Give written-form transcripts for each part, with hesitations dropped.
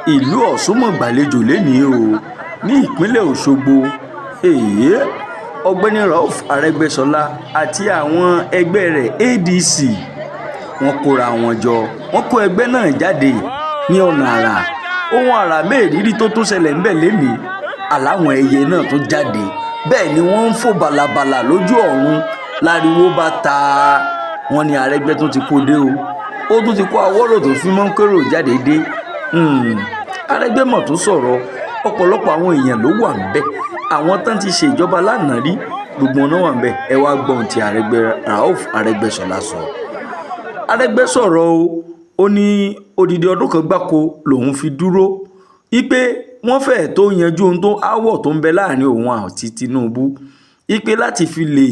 Ìlú Ọ̀ṣun mà gbàlejò lónìí o. Ní ìpínlẹ̀ Ọ̀ṣọ́gbó, Ọ̀gbẹ́ni Rauf Arégbèsọlá àti àwọn ẹgbẹ́ rẹ̀ ADC, wọ́n kóra wọn jọ, wọ́n kó ẹgbẹ́ náà jáde ní ọ̀nà àrà. Ohun àrà mẹ́rìírí tó tún ṣẹlẹ̀ ńbẹ̀ lónìí, àláwọn ẹyẹ náà tún jáde. Bẹ́ẹ̀ ni wọ́n ń fò bàlàbàlà lójú ọ̀run láriwo bá ta. Wọ́n ní Arẹ́gbẹ́ tó ti kó dé o. Ó tún ti kó awọ́rò tó fi mọ́ kérò jáde dé. Arẹ́gbẹ́ mọ̀ tó sọ̀rọ̀. Ọ̀pọ̀lọpọ̀ àwọn èèyàn ló wà ńbẹ̀. Àwọn tán ti ṣèjọba lánàá rí, gbogbo wọn náà wà ńbẹ̀. Ẹ wá gbọ́ ohun tí Arẹ́gbẹ́ Rauf Arẹ́gbẹ́ṣọlá sọ. Arẹ́gbẹ́ sọ̀rọ̀ o. Ó ní odidi ọdún kan gbáko lòun fi dúró wípé wọ́n fẹ́ẹ̀ tó yanjú ohun tó aáwọ̀ tó ń bẹ láàrin òun àti Tinubu, wípé láti fi lè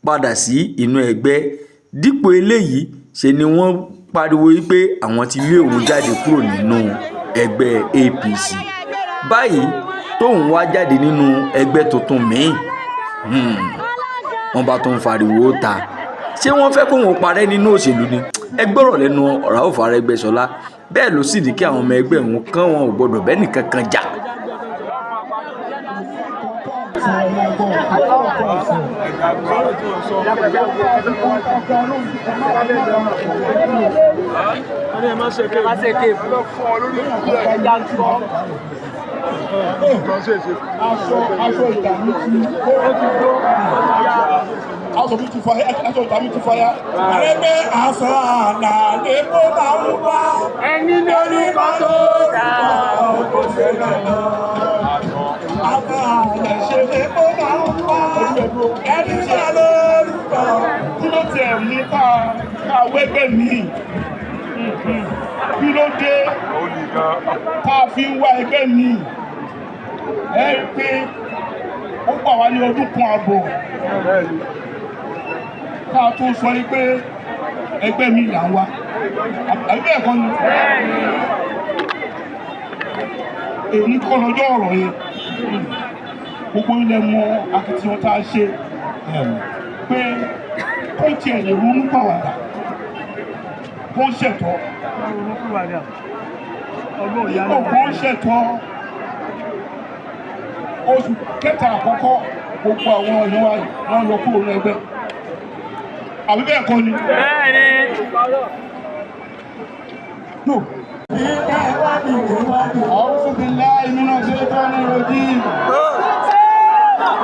padà sí inú ẹgbẹ́. Dípò eléyìí, ṣe ni wọ́n pariwo wípé àwọn ti lé òun jáde kúrò nínú ẹgbẹ́ APC. Báyìí tóun wá jáde nínú ẹgbẹ́ tuntun míì, wọ́n bá tún ń fariwo ta. Ṣé wọ́n fẹ́ kóun parẹ́ nínú òṣèlú ni? Ẹ gbọ́rọ̀ lẹ́nu Rauf Arẹ́gbẹ́ṣọlá. Bẹ́ẹ̀ ló sì ní kí àwọn ọmọ ẹgbẹ́ òun kán wọn ò gbọ́dọ̀ bẹ́ẹ̀ nìkan kan jà. Aṣọ ìdààmú ti ó ti gbó. Aṣọ mi ti fàyà, aṣọ ìdààmú ti fàyà. Arẹ́gbẹ́ aṣọ àlà lè kó máa ń wá. Ẹni lórúkọ tó dà kò ṣe lọ́nà. Aṣọ àlà ṣe lè kó máa ń wá. Ẹni bá lórúkọ. Kí ló tiẹ̀ mú ká wẹ́gbẹ́ mi? Kí ló dé tá a fi ń wá ẹgbẹ́ mi? Ẹ rí pé ó gbà wá ní ọdún kan àbọ̀ ká tó sọ pé ẹgbẹ́ mi là ń wá. Àbí bẹ́ẹ̀ kọ́ ni? Èyí kọ́ lọ́jọ́ ọ̀rọ̀ yẹn. Gbogbo ilẹ̀ mọ akitiyan tá a ṣe pé kó tiẹ̀ lè ronú pàwàdà, kó ṣẹ̀tọ́. Ipò kó ṣẹ̀tọ́. Oṣù kẹta àkọ́kọ́, gbogbo àwọn èèyàn wa wọ́n yọ kúrò ní ẹgbẹ́. Àbí bẹ́ẹ̀ kọ́ ni? Bẹ́ẹ̀ni. No. أعوذ بالله من الشيطان الرجيم.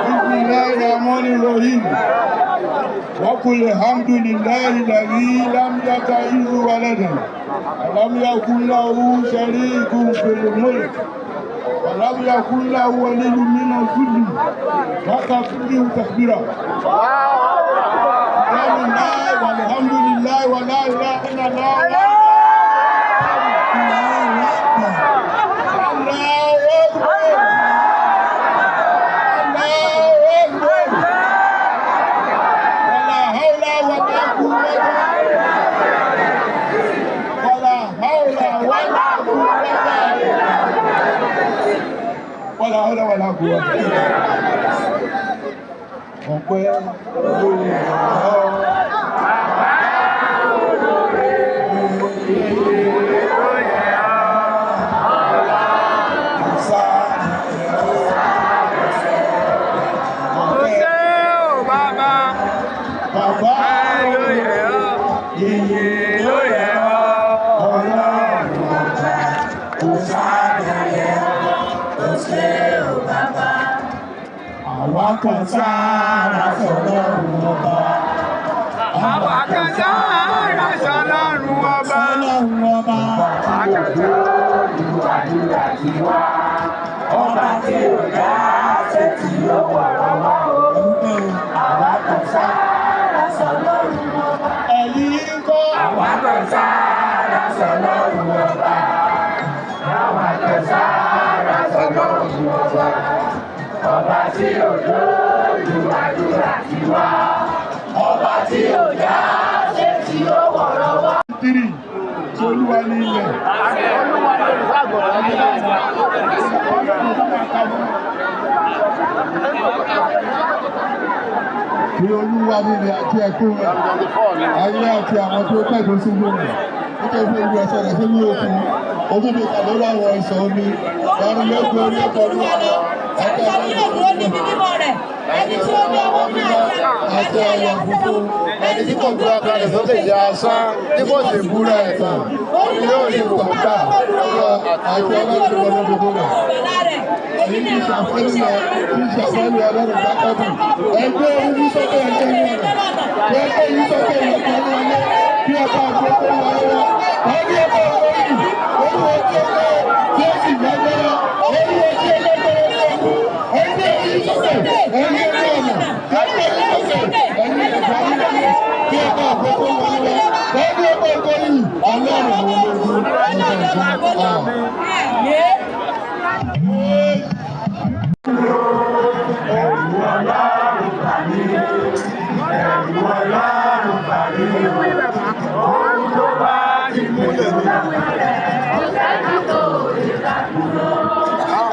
بسم الله الرحمن الرحيم. وقل الحمد لله الذي لم يتخذ ولدا ولم يكن له شريك في الملك ولم يكن له ولي من الذل وكبره تكبيرا. سبحان الله والحمد لله ولا إله إلا الله. الله أكبر. الله أكبر. ولا حول ولا قوة ولا حول ولا قوة ولا حول ولا قوة. Ọpẹ́ lórí ọ̀rọ̀. Ó ṣé o bàbá. Bàbá Ló yẹ ọ́. Ìyìn ló yẹ ọ́. Ọlọ́run ọba kò sáyẹ Ó ṣé o bàbá. Àwa kan sára sọlọ́run ọba. Àwa kan sára sọlọ́run ọba. Sọlọ́run ọba. Àwa kan Àdúrà ti wá. Ọba tí ò dá ṣe tí ó wọ̀rọ̀ wá o. Àwa kan sára sọlọ́run ọba. Ẹ̀yin ń kọ́. Àwa kan sára sọlọ́run ọba. Àwa kan sára sọlọ́run ọba. Ọba tí ò dójú àdúrà ti wá. Ọba tí ò dá ṣe tí ó wọ̀rọ̀ wá. Tírì tí Olúwa ní ilẹ̀. Tí Olúwa ní ilẹ̀ àti ẹ̀kún rẹ̀, ayé àti àwọn tó tẹ̀dó sínú rẹ̀. Nítorí fún olúwa sọ̀rọ̀ sínú òkun, ojú mi kà lórí àwọn ìsàn omi, ọ̀run ló gbé orí ọkọ̀ olúwa lọ. Tàbí yóò dúró níbi mímọ́ rẹ̀, ẹni tí ó ní ọwọ́ mímọ́ Àti àyà funfun, ẹni tí kò gbé ọkàn rẹ̀ sókè jẹ́ asán, tí kò sì búra ẹ̀tàn, òun yóò rí ìbùkún gbà lọ́wọ́ àti ọlọ́run tó wọlé gbogbo rẹ̀. Èyí ni ìṣàfẹ́lú Ọlọ́run Jákọ́bù. Ẹgbẹ́ orí sókè ẹgbẹ́ inú rẹ̀. Ẹgbẹ́ orí sókè ẹgbẹ́ inú rẹ̀. Kí ọba àgbẹ̀kọ́ wọlé wá. Tàbí ọba òyìn, olúwa tí ó lé tí ó sì lágbára, olúwa tí ó lágbára ní ọkùn. Ẹgbẹ́ orí sókè ẹgbẹ́ inú ọ̀nà. Ẹgbẹ́ orí sókè ẹ̀yìn ẹ̀fọ́ ayé. Kí ọba àgbẹ̀kọ́ wọlé wá. Tàbí ọba òyìn, Ọlọ́run àwọn ológun ọba ìjọba.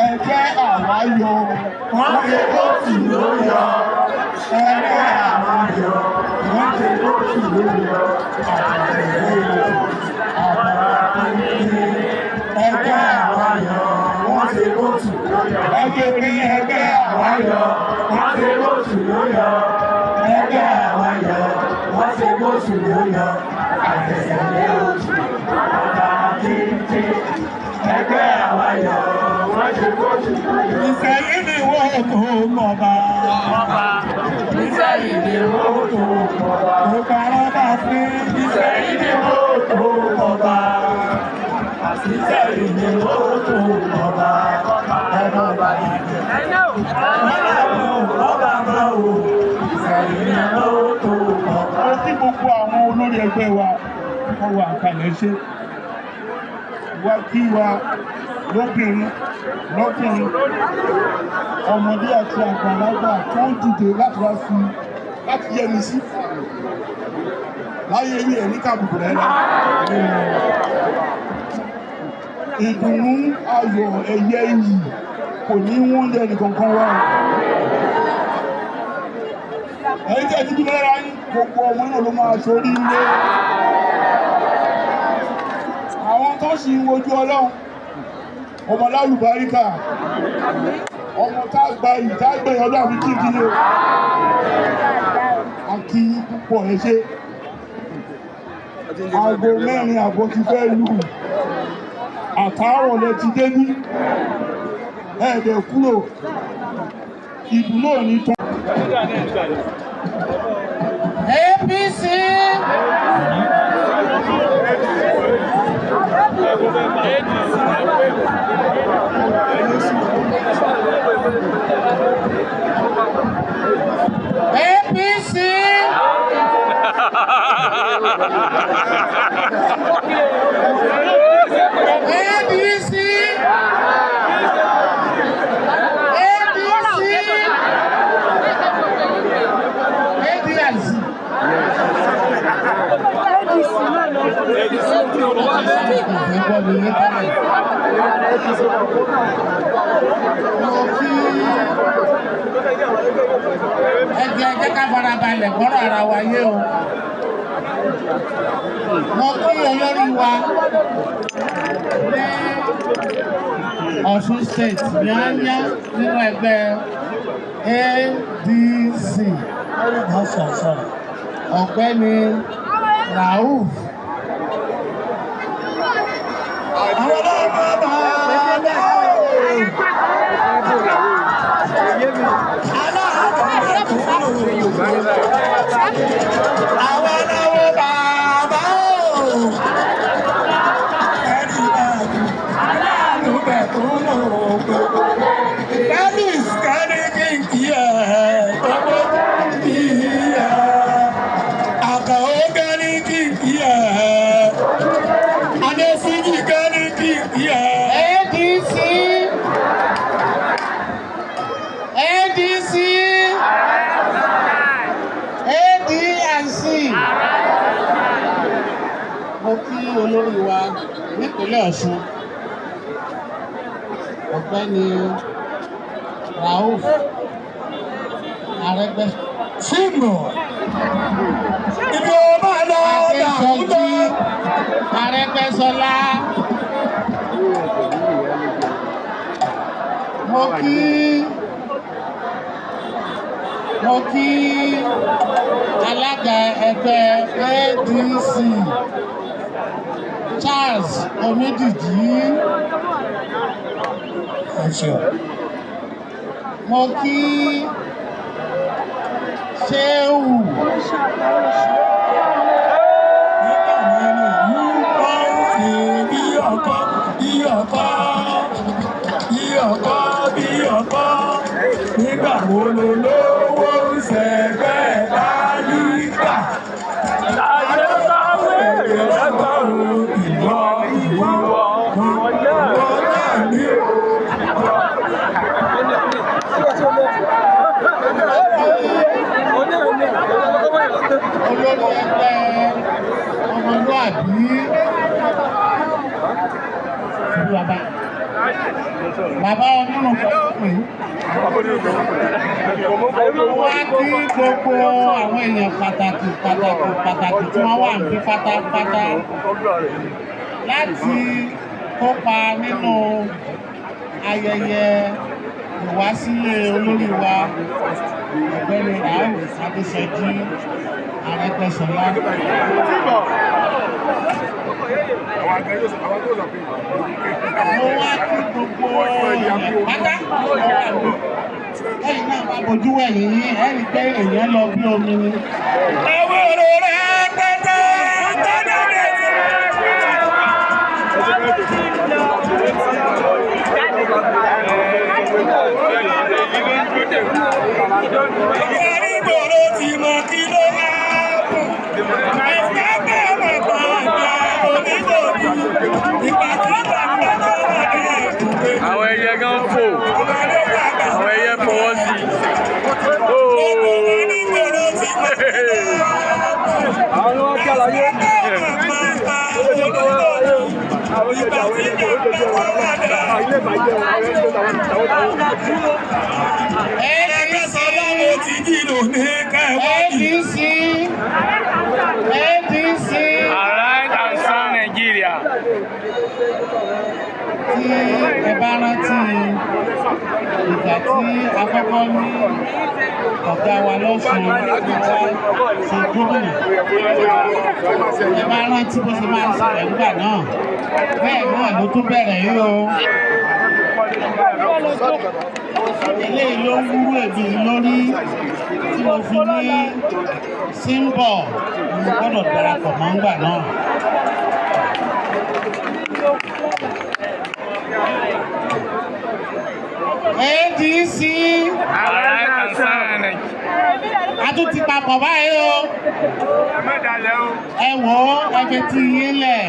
Ẹgbẹ́ àwa yọ, wọ́n ṣe kóòtù ló yọ. Ẹgbẹ́ àwa yọ, wọ́n ṣe kóòtù ló yọ. Ẹgbẹ́ àwa yọ, wọ́n ṣe kóòtù ló yọ. Ẹgbẹ́ mi ẹgbẹ́ àwa yọ, wọ́n ṣe kóòtù ló yọ. Ẹgbẹ́ àwa yọ, wọ́n ṣe kóòtù ló yọ. Àtẹ̀sẹ̀lé oṣù, ọba títí. Ẹgbẹ́ àwa yọ, wọ́n ṣe kóòtù ló yọ. Ìsẹ̀yìn ni wọ́n kò mọ̀ bá. Ìsẹ̀yìn ni wọ́n kò mọ̀ bá. Mo parọ́ bá fún. Ìsẹ̀yìn ni wọ́n kò mọ̀ bá. Ìsẹ̀yìn ni wọ́n kò mọ̀ bá. Ẹ̀rọ bá yìí. Ọba máa wò. Ìsẹ̀yìn ni wọ́n kò mọ̀ bá. Ó kí gbogbo àwọn olórí ẹgbẹ́ wa wọ́n wà kalẹ̀ ṣe. Wá kí wa lóbìnrin lọ́kùnrin ọmọdé àti àgbàlagbà tó ń dìde láti wá fi láti yẹ mi sí láyé rí ẹ ní kàbùkù rẹ la ìdùnnú ayọ̀ ẹ̀yẹ iyì kò ní wọ́n lé ẹnìkankan wá o ẹ̀yin tí ẹ ti bímọ lára yín gbogbo ọmọ náà ló máa ṣorí ilé àwọn tó sì ń wojú Ọlọ́run ọmọ lálùbáríkà ọmọ tá a gba yìí tá a gbẹ̀yìn ọdún àfi kí kí o a kí púpọ̀ ẹ ṣe 4:30 ti fẹ́ lù àtàárọ̀ lẹ ti débí ẹ̀ẹ́dẹ̀ kúrò ìdùnnú ò ní tán. APC. APC. APC. APC. ADC. Ẹ jẹ́ jẹ́ ká farabalẹ̀ gbọ́rọ̀ ara wa yé o. Mo kí olórí wa ní Ọ̀ṣun State yányá nínú ẹgbẹ́ ADC. Ọ̀gbẹ́ni Rauf. Àwọn ọmọ bàbá àwọn aláwọ̀ bàbá o. Ẹni bàbá aláàánú bẹ̀ tó lò ó gbogbo. Dennis kẹ́ni kí n kí ẹ̀ gbogbo kí ẹ̀. Àkàó kẹ́ni kí n kí ẹ̀. Adésíjì kẹ́ni kí n kí ẹ̀. ADC. ADC. ADNC. Mo kí olórí wa nípínlẹ̀ Ọ̀ṣun, Ọ̀gbẹ́ni Rauf Arẹ́gbẹ́. Símù ibi ó máa lọ. Adésọjí Arẹ́gbẹ́ṣọlá. Mo kí alága ẹgbẹ́ ADC, Charles Omídìjí. Mo kí Ṣéhù. Bí ọkọ, bí ọkọ, bí ọkọ, bí ọkọ, nígbà wo lo lówó ń ṣẹgbẹ́ tálíkà? Èrè lọ́gọ́rùn-ún ìwọ ìwọ ìwọ náà ní o. Olórí ẹgbẹ́ ọmọlúàbí, bàbá bàbá onírun pẹ̀lú. Wá kí gbogbo àwọn èèyàn pàtàkì pàtàkì pàtàkì tí wọ́n wà níbí pátápátá láti kópa nínú ayẹyẹ ìwásílẹ̀ olórí wa, Ọ̀gbẹ́ni Rauf Adésọjí Arẹ́gbẹ́ṣọlá. Mo wá kí gbogbo èèyàn pátá tó wà níbí. Ẹ̀yin náà bá bojú wẹ̀yìn yín, ẹ rí i pé èèyàn lọ bí omi ni. Ewúro rẹpẹtẹ tọ́jú mi ti. Onígboro ti mọ kí ló máa bù. Ẹ̀fẹ́ bẹ́ẹ̀ mọ̀ pàápàá onígbòdì. Ìgbà tí bàbá tó wà ní ẹ̀kúnpé. Àwọn ẹyẹ gan fò, àwọn ẹyẹ fọwọ́ sí i. Gbogbo onígboro ti mọ kí ló máa bù. Ẹ̀fẹ́ bẹ́ẹ̀ mọ̀ pàápàá onígbòdì. Ìgbà tí bàbá tó wà ní Ẹgbẹ́sọlá mo ti dìlò ní kẹwàá. ADC, ADC. Arise and sound Nigeria. Tí ẹ bá rántí ìgbà tí a kọ́kọ́ ní ọ̀gá wa lọ́sùn wá ṣe gómìnà, ẹ bá rántí bó ṣe máa ń ṣẹlẹ̀ nígbà náà, bẹ́ẹ̀ náà ló tún bẹ̀rẹ̀ yìí o. Eléyìí ló ń wúrú èmi lórí tí mo fi ní símbọ̀ mo gbọ́dọ̀ darapọ̀ mọ́ ńgbà náà. ADC. Arise and sound Nigeria. A tún ti papọ̀ báyìí o. Ẹ wò ó, ẹ fi ti yín lẹ̀,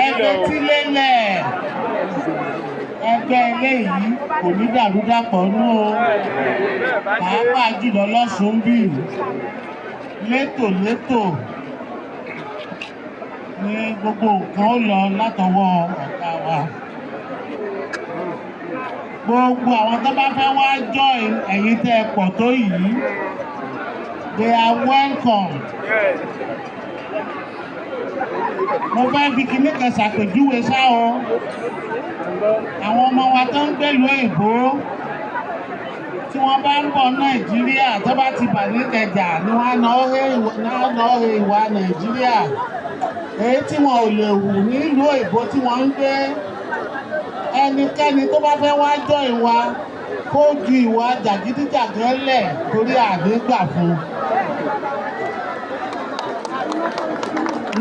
ẹ fi tí lélẹ̀. Ẹgbẹ́ eléyìí kò ní dàrúdàpọ̀ nú o, pàápàá jùlọ lọ́sùn bí létòlétò ní gbogbo nǹkan ó lọ látọwọ́ ọ̀gá wa. Gbogbo àwọn tó bá fẹ́ wá join ẹ̀yin tẹ́ ẹ pọ̀ tó yìí, they are welcome. Mo fẹ́ fi kinní kan ṣàpèjúwe ṣá o. Àwọn ọmọ wa tó ń gbèlú òyìnbó, tí wọ́n bá ń bọ̀ Nàìjíríà, tó bá ti bà ní Ìkẹjà ni wọ́n á náà he ìwà Nàìjíríà èyí tí wọn ò lè wù nílùú òyìnbó tí wọ́n ń gbé. Ẹnikẹ́ni tó bá fẹ́ wá join wa, kó ju ìwà jàgídíjàgan lẹ̀, torí àdégbà fún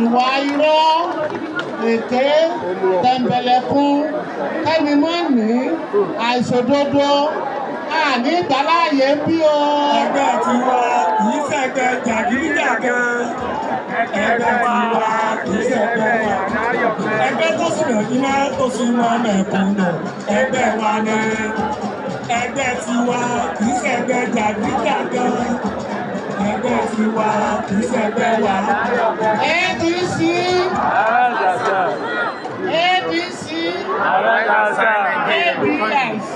ìwà irọ́, èké, tẹ̀m̀bẹ̀lẹ̀kun, kẹ́ni mọ́ ní àìṣòdodo, àní ìgbàláàyè ń bí o. Ẹgbẹ́ tiwa kì í ṣẹgbẹ́ jàgídíjàgan. Ẹgbẹ́ tiwa kì í ṣẹgbẹ́ ẹgbẹ́ tó sì mẹ̀kúnná tó sì mọ mẹ̀kúnnù. Ẹgbẹ́ wa ni ẹgbẹ́ tiwa kì í ṣẹgbẹ́ jàgídíjàgan. Ẹgbẹ́ tiwa kì í ṣẹgbẹ́ wa. ADC, ADC, ABIC.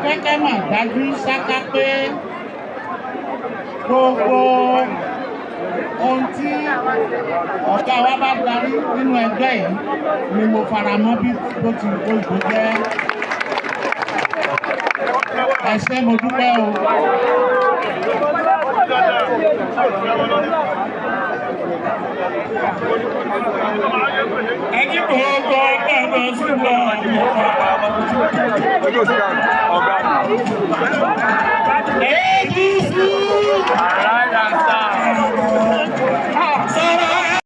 Kẹ́kẹ́ mà dájú sáká pé gbogbo Ohun tí ọ̀gá wa bá darí nínú ẹgbẹ́ yìí ni mo fara mọ́ bí bó ti kó ìbò jẹ́. Ẹ ṣé, mo dúpẹ́ o. Ẹni gbogbo ẹgbẹ́ sí lọ.